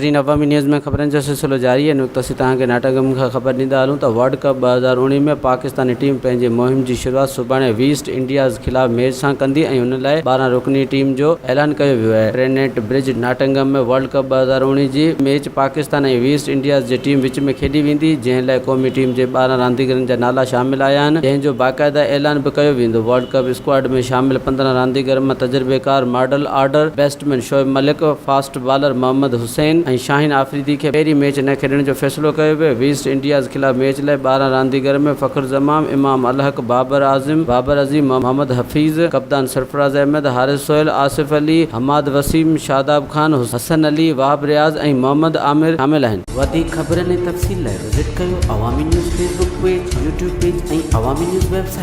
ناظرين عوامي نيوز ۾ خبرن جو سلسلو جاري آهي. هن وقت اسين توهان کي ناٽنگم کان خبر ڏيندا هلون ته ورلڊ ڪپ 2019 ۾ پاڪستاني ٽيم پنهنجي مهم جي شروعات سڀاڻي ويسٽ انڊيز خلاف ميچ سان ڪندي ۽ ان لاء 12 رڪني ٽيم جو اعلان ڪيو ويو آهي. ٽرينٽ برج ناٽنگم ۾ ورلڊ ڪپ 2019 جي ميچ پاڪستان ۽ ويسٽ انڊيز جي ٽيم وچ ۾ کيڏي ويندي جنهن لاء قومي ٽيم جي 12 رانديگرن جا نالا شامل آيا آهن جنهن جو باقاعده اعلان به ڪيو ويندو. ورلڊ ڪپ اسڪواڊ ۾ شامل 15 رانديگرن مان تجربيڪار model order batsman Shoaib Malik, fast bowler Mohammad Hussain ۽ Shaheen Afridi کي پهرين ميچ نه کيڏڻ جو فيصلو ڪيو ويو. ويسٽ انڊيز خلاف ميچ لاء 12 رانديگرن ۾ فخر زمام، امام الحق، بابر اعظم، بابر عظيم، محمد حفيظ، ڪپتان سرفراز احمد، حارث سهيل، آصف علي، حماد وسيم، شاداب خان، حسن علي، وهاب رياض ۽ محمد عامر شامل آهن. وڌيڪ خبرن ۽ تفصيل لاء وزٽ ڪيو Awami news Facebook page, YouTube page ۽ Awami news website.